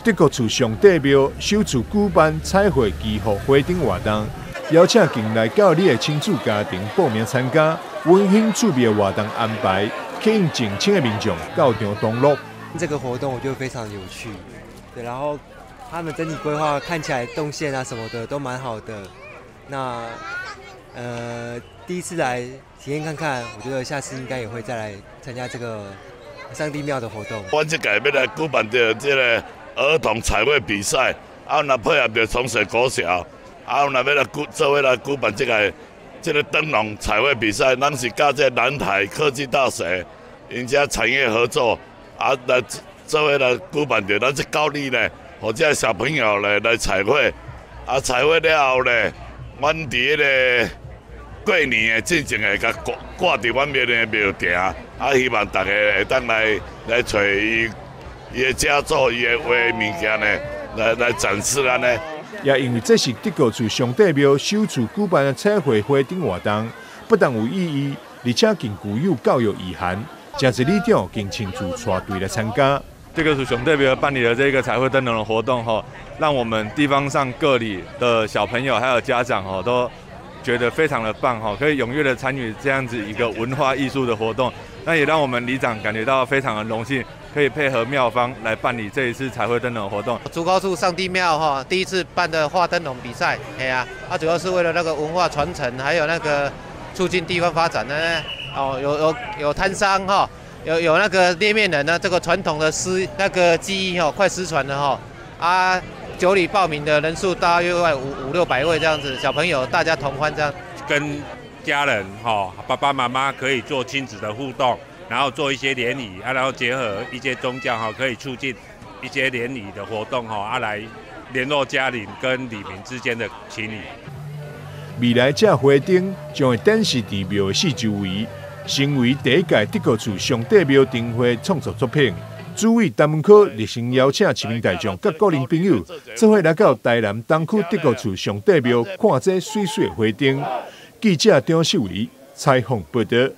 德國厝上帝廟首次舉辦彩繪祈福花燈活動，邀請境內教里的親子家庭報名參加，溫馨趣味的活動安排，吸引近千的民眾到場同樂。這個活動我覺得非常有趣，對，然後他們整體規劃看起來動線啊什麼的都蠻好的。那第一次來體驗看看，我覺得下次應該也會再來參加這個上帝廟的活動。阮這屆欲來舉辦著這個兒童彩繪比賽，啊，若配合著崇水國小，啊，若欲來舉做伙來舉辦這個燈籠彩繪比賽，咱是佮這個南台科技大學，𪜶遮產業合作，啊，來做伙來舉辦著咱這九里呢，予這个小朋友咧來彩繪，啊，彩繪了後呢，阮佇彼个過年的進前會共掛掛佇阮廟的廟埕，啊，希望大家會當來來揣伊。伊的佳作，伊的畫物件呢，來來展示按呢。也因為這是德國厝上帝廟首次舉辦的彩繪花燈活動，不但有意義，而且更具有教育意涵。誠濟里長更親自帶隊來參加。這個是上帝廟辦理的這個彩繪燈籠的活動，吼，讓我們地方上各里的小朋友還有家長，吼，都覺得非常的棒，吼，可以踴躍的參與這樣子一個文化藝術的活動。那也讓我們里長感覺到非常的榮幸，可以配合廟方來辦理這一次彩繪燈籠活動。竹高處上帝廟哈，第一次辦的畫燈籠比賽，哎呀，啊，主要是為了那個文化傳承，還有那個促進地方發展呢。哦，有攤商哈，有那個捏麵人呢，這個傳統的師那個技藝哈，快失傳了哈。啊，九里報名的人數大約五六百位這樣子，小朋友大家同歡這樣。跟家人哈，爸爸媽媽可以做親子的互動，然後做一些聯誼啊，然後結合一些宗教哈，可以促進一些聯誼的活動哈，啊，來聯絡家庭跟里民之間的情誼。未來這花燈將會展示佇廟的四周圍，成為第一屆德國厝上帝廟燈會創作作品。主委陳文科熱心邀請市民大眾佮個人朋友，做伙來到台南東區德國厝上帝廟看這媠媠的花燈。記者張秀儀採訪報導。